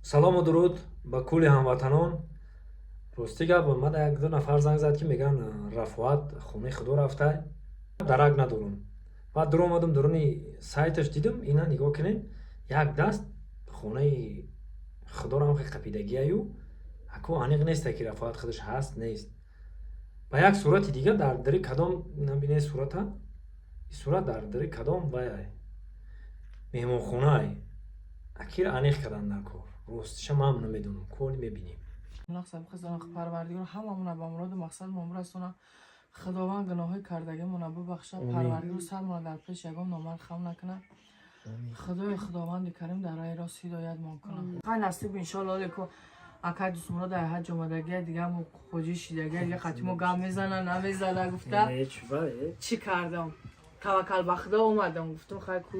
Салому дуруд ба кулли ҳамватанон. Рости гап, ман як ду нафар занг зад, ки мегӯянд, Рафоат хонаи худо рафта. Дарак надорам. Баъд дуромадам, дуруни сайташ дидам, ина нигоҳ кунед, як даст хонаи худоро ҳам хеле қапидагиаю аку аниқ неста, ки Рафоат худаш ҳаст, нест. Ба як сурати дига дар дари кадом, бинед сурата, ин сурат дар дари кадом вай меҳмонхонаай, акира аниқ кардан дар кор. Ростиша ман намедонам, коли мебинем. Парвардигор ҳамамона ба муроду мақсадмон бирасона. Худованд гуноҳҳои кардагимона бубахша. Парвардигор сармона дар пеш ягон номард хам накунад. Худои худованди карим дар раи рост ҳидоятмон кунад. Хай, насиб, иншоалло. Леко акай Дустмурод дар ҳаҷ омадагия, дигамо хоҷи шидагия, дига қатӣ мо гап мезана, намезана гуфта, чӣ кардам, таваккал ба Худо омадам, гуфтам, хай ку.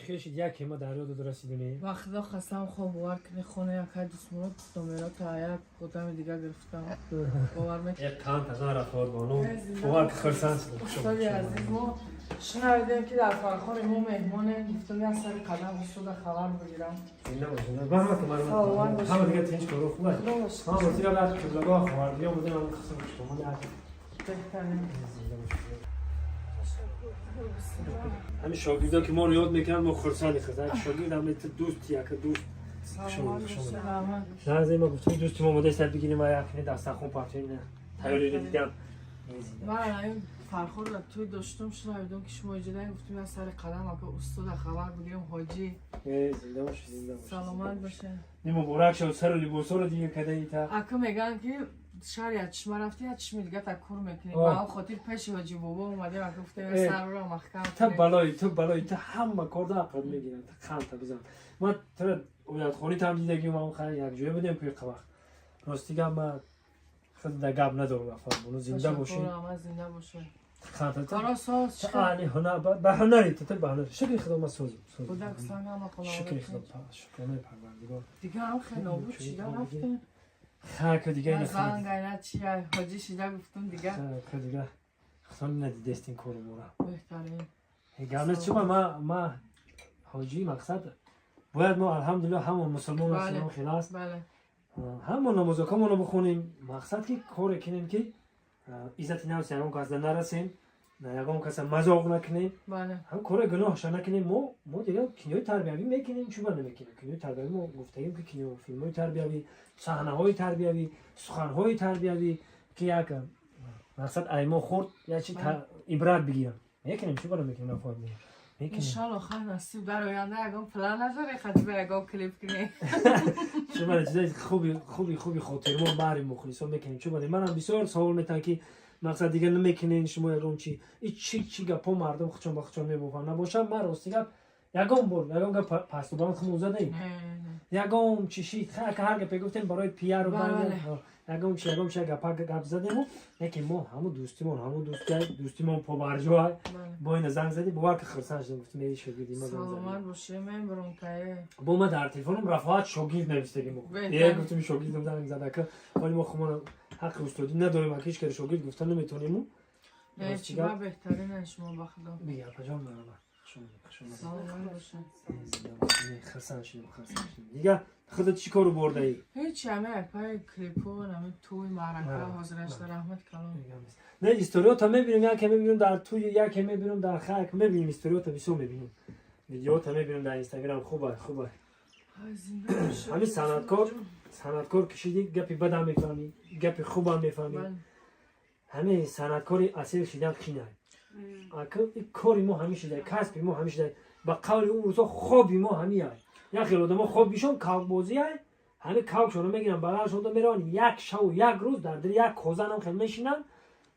Хешид яке ма дар ёдат расидем. Ба Худо қасам, хоб бовар кунӣ, хонаи акай Дустмурод номерота як одами дига гирифтам, бовар мекунӣ? Як қанд аз Рафоат бону, бовар ки хурсанд шудам. Устоди азиз, мо шунавидем, ки дар Фархори мо меҳмонем, гуфтам, як сари қадам устода хабар бигирам. Зинда бошед. Раҳмат, марҳамат. Ҳама дига тинч, коро хуб аст. Ҳама зира баъд қиблагоҳ ховардиё будем, ҳам қисм шумо як. Беҳтарин. Зинда бошед. Ҳамин шогирдо, ки моро ёд мекунанд, мо хурсанди. Хурсанд шогирд ҳам дӯст, яка дӯст. Лаҳзаи ма гуфтем, дӯсти мо омода бигирем ва якни дастархон партоем, тайёриро дидам. Ман Фархорро туй доштум, шунавидам, ки шумо иҷода, гуфтем, як сари қадам ака устода хабар бигирем, ҳоҷӣ. Зинда бошед, зинда бошед. Саломат бошед. Муборак шуд, сару либосоро дига кадаи та. Ака, мегӯянд, ки шаҳр як чишма рафти, як чишми дига та кур мекунӣ. Ба он хотир пеши ҳоҷи бобо омадем, ака, гуфтем, сарро маҳкам. Та балои ту, балои ту, ҳама корда ақл мегиранд, қанта бизан. Ман тура оятхонӣ там дидагим, ам хай якҷоя будем куи қавақт. Рости гап, ман худ да гап надорам. Рафоат бону, зинда бошӣ. Зинда бошӣ. Қанта та. Кора соз. Аҳли ҳунар, ба ҳунари ту, ба ҳунар, шукри Худо, ман созим. Кӯдак сангама. Шукри Худо, шукронаи Парвардигор. Дига ҳам хеле нобуд шида рафтем. Хака дига ина. Зангайна чи ҳоҷӣ шида, гуфтум дига. Хака дига худо надидестин кору мора. Беҳтарин. Гап нест, чума ма ҳоҷӣ, мақсад бояд мо, алҳамдулилло, ҳама мусулмон ҳастем, хел аст, ҳама намозакомонро бихонем, мақсад ки коре кунем, ки иззати нафси ягон касда нарасем, ягон каса мазоқ накунем, ҳам кори гуноҳша накунем. Мо дига кинои тарбиявӣ мекунем, чуба намекунем кинои тарбиявӣ? Мо гуфтагим, ки кино, филмҳои тарбиявӣ, саҳнаҳои тарбиявӣ, суханҳои тарбиявӣ, ки як мақсад аймо хурд як чи ибрат бигирам, мекунем. Чуба намекунем, нафоҳ? Иншалло, хай, насиб. Дар оянда ягон план надорӣ, хатиба ягон клип кунӣ? Чуба, чизаи хуби хуби хуби хотирмо баҳри мухлисон мекунем. Чуба, манам бисёр савол метаҳам, ки мақсад дига намекунен шумо ягон чи, и чи чи гапҳо мардум худшон ба худшон мебофанд. Набошад, ман, рости гап, ягон бор ягон гап пасту баланд худмон задаем, ягон чи шид, ҳар гапе гуфтем барои пиару ягон чи гапа гап задему. Лекин мо ҳамун дӯстимон, ҳамун дӯстимон побарҷоа. Бо ина занг задӣ, бовар ки хурсанд шудам, гуфтем, эй шогирди ма занг задӣ. Бо ма дар телефонам Рафоат шогирд навистагим. Е, гуфтем, шогирдам занг зада, ка ҳоли мо хумона ҳаққи устодӣ надорем, ака, ҳеч каде шогирд гуфта наметонему. Беҳтарин шумо, ба Худо. Бига, апаҷон, марама. Хурсанд шудем, хурсанд шудем. Дига худат чӣ кору бурдаӣ? Ҳеч, ҳаме пай клипо, ҳаме туй маърака ҳозирашда. Раҳмат калом. Не, историёта мебинем, яке мебинем дар туй, яке мебинем дар хак, мебинем историёта, бисёр мебинем, видеота мебинем дар Инстаграм. Хуба, хуба. Ҳамин санъаткор, санъаткор кишиди, гапи бадам мефаҳмӣ, гапи хубам мефаҳмӣ. Ҳамин санъаткори асил шидан қинай. Кори мо ҳамин шидай, касби мо ҳамин шидай, ба қавли ун рӯзо хоби мо ҳамин ай. Як хел одамо хобишон кавкбозӣ ай, ҳамин кавкшонро мегиранд, бағалшонда мераванд, як шаву як рӯз дар дили як козанам хел мешинанд,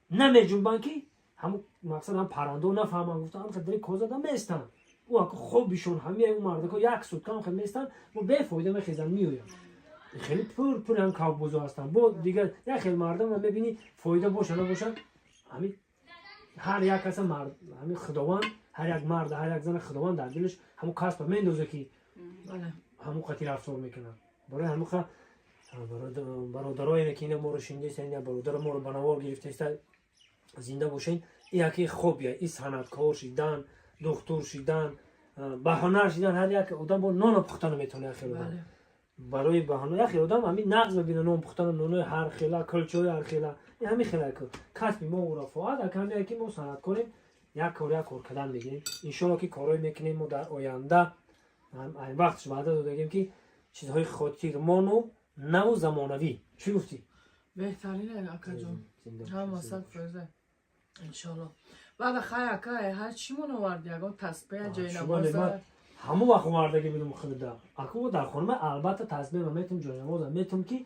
намеҷунбанд, ки ҳамун мақсад ҳам паррандо нафаҳманд, гуфта, ҳам хел дили козада местанд. Ӯ ака хобишон ҳамин, ӯ мардако як сутка ҳам хел местанд, бо бефоида мехезанд, меоянд. Хеле пур пур ҳам кавкбозо ҳастанд. Бо дигар як хел мардамро мебинӣ, фоида боша набошад, ҳамин ҳар як каса, ҳамин Худованд ҳар як марда, ҳар як зана Худованд дар дилаш ҳамун касба мендоза, ки ҳамун қати рафтор мекунад. Барои ҳамуқа бародарое, ки ина моро шиндеста, ина бародаро моро ба навор гирифтаиста, зинда бошен. И яке хобия, и санъаткор шидан, духтур шидан. Ба ҳунар шидан ҳар як одам бо ноно пухтана метавона, як хел одам. Барои ба ҳунар як хел одам ҳамин нағз мебина нон пухтана, нонои ҳар хела, кулчаҳои ҳар хела. Ин ҳамин хела касби мо рафоат, акаме ки мо санъаткорем, як кор як кор кардан мегирем. Иншолло ки корҳое мекунем мо дар оянда. Айн вақтш ваъда додагем ки чизҳои хотирмону наву замонавӣ. Чӣ гуфтӣ? Беҳтарин, акаҷон, ҳама 100%, иншолло. Баъда хай, ака, ҳар чӣ мон оварди? Ягон тасбеҳ, ҷои намоз? Ҳамон вақт овардагӣ будум худда. Аку дар хонама албатта тасбеҳ метум, ҷои намоза метум, ки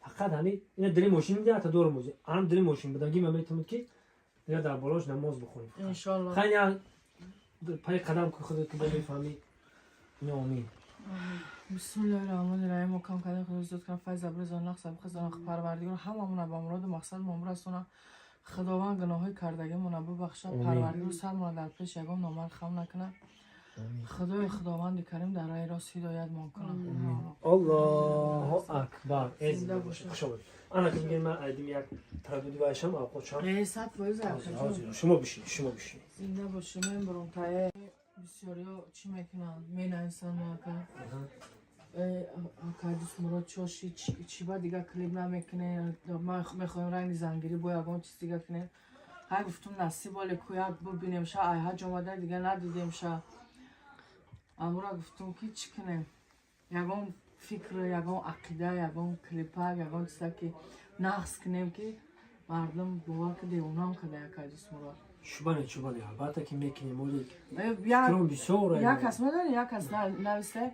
фақат ҳами ина дили мошин дига ата дорум ози. Ан дили мошин будагӣ ма метум, ки дига дар болош намоз бихонем. Иншолло. Хай, пай қадам ки худат ки мефаҳмӣ. Омин. Бисмиллоҳи раҳмони раҳим. Мо кам кардем, худо зиёд кунад, файз абрезон, нақс абхезон. Парвардигор ҳамамона ба муроду мақсадмон бирасона. Худованд гуноҳҳои кардагимона бубахшад. Парвардигор сармона дар пеш ягон номард хам накунад. Худои худованди карим дар раҳи рост ҳидоятмон кунад. Аллоҳу акбар. Хуш омадед. Ана ки мегӯем, ман айдим як тараддуди вайшам авқотшам. 100%. Шумо бишинед, шумо бишинед. Зинда бошӣ. Мембурам тае. Бисёриё чӣ мекунанд, менависанд: ака, ака Дусмурод чоши, чӣ ба дига клип намекунед? Ма мехоҳем ранги зангирӣ бо ягон чиз дига кунем. Ҳай, гуфтум, насиб, оле ку як бубинем ша. Ай ҳаҷ омада дига надидем ша. Амура гуфтум ки чӣ кунем, ягон фикр, ягон ақида, ягон клипак, ягон чиза ки нақс кунем, ки мардум бовар ки девонаам када ака Дусмурод. Шубане, шубане, албатта ки мекунем, оли Бисёр. Як кас медони, як кас нависта: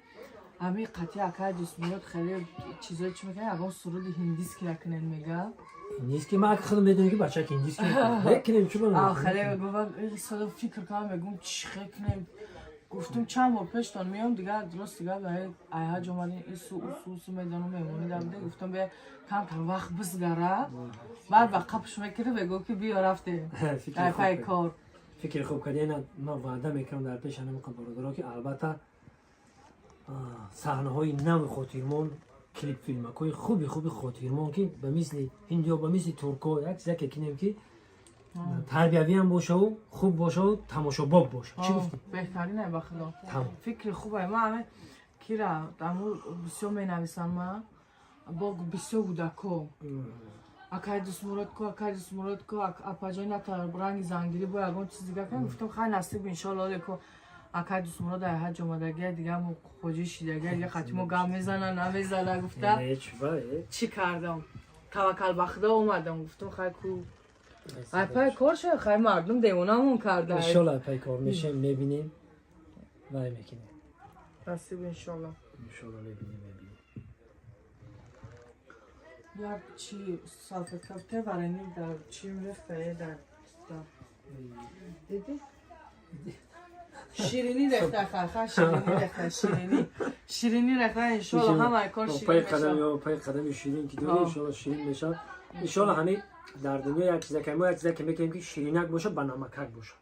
ҳамин қатъи акай Дусмурод хеле чизое чӣ мекунад, ягон суруди ҳиндиски накунед, мега. Ҳиндиски ма худам медонем ки бачаки ҳиндиски мекунем, чубане. Хеле фикр кардам, мегум чӣ хел кунем. Гуфтум, чанд бор пештон меом, дигар дуруст дигар ай ҳаҷ омадем, ису усу усу медонам, меҳмонӣ дар буде. Гуфтам, бе камтар вақт бизгара, баъд ба қапш мекунӣ, мегӯ ки биё, рафтем ай пай кор. Фикри хуб кардӣ. Ман ваъда мекунам дар пеш ҳанамқа бародаро, ки албатта саҳнаҳои нави хотирмон, клип, филмакҳои хуби хуби хотирмон, ки ба мисли ҳиндиё, ба мисли турко як чизаке кинем, ки тарбиявиам бошаву хуб бошаву тамошобоб боша. Чӣ гуфтӣ? Беҳтарин, ба худо, фикри хубе. Ма ҳаме кира аму бисёр менависам, ма бо бисёр кӯдако: акай Дусмурод ку, акай Дусмурод ку, апаҷои ната ранги зангирӣ бо ягон чиз дига кунем. Гуфтам, хай, насиб, иншолло, оле ку акай Дусмурод ай ҳаҷ омадагия, дига мо хоҷи шидагия, дига қати мо гап мезана намезана гуфта, чӣ кардам, таваккал ба худо омадам. Гуфтам, хай ку, ай пай кор шуд, хай мардум девонамон карда. Иншолло, пай кор мешем, мебинем, вай мекунем. Насиб, иншолло. Иншолло, мебинем, мебинем. Як чи салфетка те, варенье дар чим рехта, дар диди, ширинӣ рехта, ха, ширинӣ рехта, ширинӣ, ширинӣ рехта. Иншолло, ҳамаи кор ширин. Пай қадами ширин ки дори, иншолло, ширин мешавад. Иншолло, ҳамин дар дунё як чиза, мо як чиза ки мекунем, ки ширинак боша, ба намакак боша,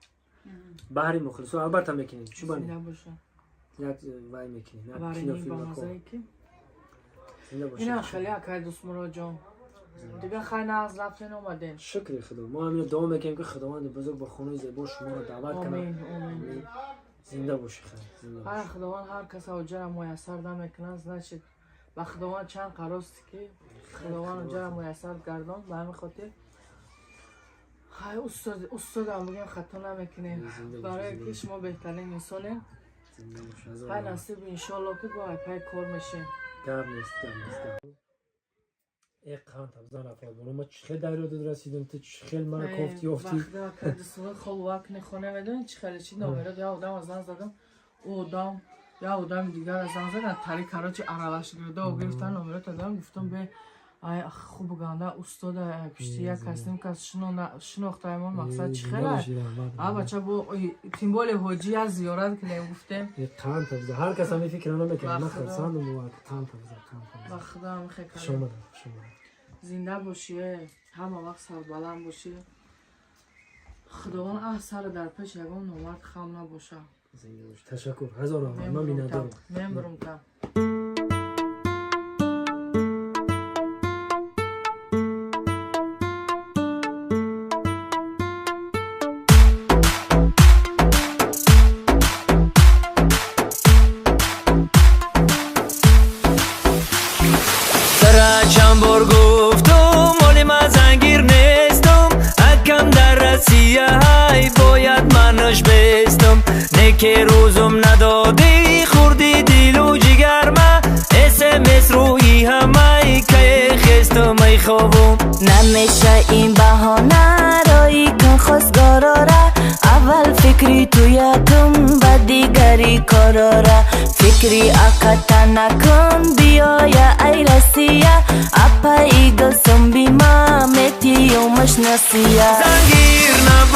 баҳри мухлисо албатта мекунем. Чӣ бани як вай мекунем, як кинофилмако. Инам хеле, акай Дусмуроҷон, дига хай нағз рафтен, омаден. Шукри худо. Мо ҳамино дуо мекунем, ки худованди бузург ба хонаи зебо шуморо даъват кунад. Зинда бошӣ, хайр. Зинда. Худованд ҳар кас оҷара муяссар намекунад. Значит, ба худованд чанд қарости, ки худованд оҷара муяссар гардон. Ба ҳамин хотир хай, устодам бигем, хато намекунем, барое ки шумо беҳтарин инсонем. Хай, насиб, иншолло, ки бо айпай кор мешем. Гап нест, гап нест, гап. Э, қанд табзан рафоат боно, ма чӣ хел дар ёдат расидам, ту чӣ хел мара кофти ёфтӣ? Хоб нехона, медонӣ чӣ хеле чи номеро я одам аз занг задам, ӯ одам я одами дигар аз занг задан, тари короче аралаш гирда гирифтан, номеро дадам. Гуфтам, бе ай хуб ганда устода пишти як кас ним кас шинохтаимон. Мақсад чӣ хела а бача бо тим боле ҳоҷи я зиёрат кунем, гуфтем. Қанд табза, ҳар кас ҳамин фикра намекунад. Ман хурсандам, қанд табза, қанд табза. Ба худо. Хуш омадам, хуш омадам. Зинда бошӣ, ҳама вақт сарбаланд бошӣ. Худованд аҳ сара дар пеш ягон номард хам набоша. Зинда бошӣ, ташаккур, ҳазор раҳмат, ман миннатдорам. Мембурум та. Чанд бор гуфтум, оли ман зангир нестум. Акам дар Россия ҳай, бояд манаш бестум. Неке рӯзум надодӣ, хурди дилу ҷигарма. СМС рӯи ҳамай, кае хестум, ай хобум. Намеша ин баҳона, рои кун хостгорора. Аввал фикри ту якум, ба дигари корора. Фикри аката накун, биёя ай Россия. Апаи гулсумби ма метиюмаш насия. Зангир набо.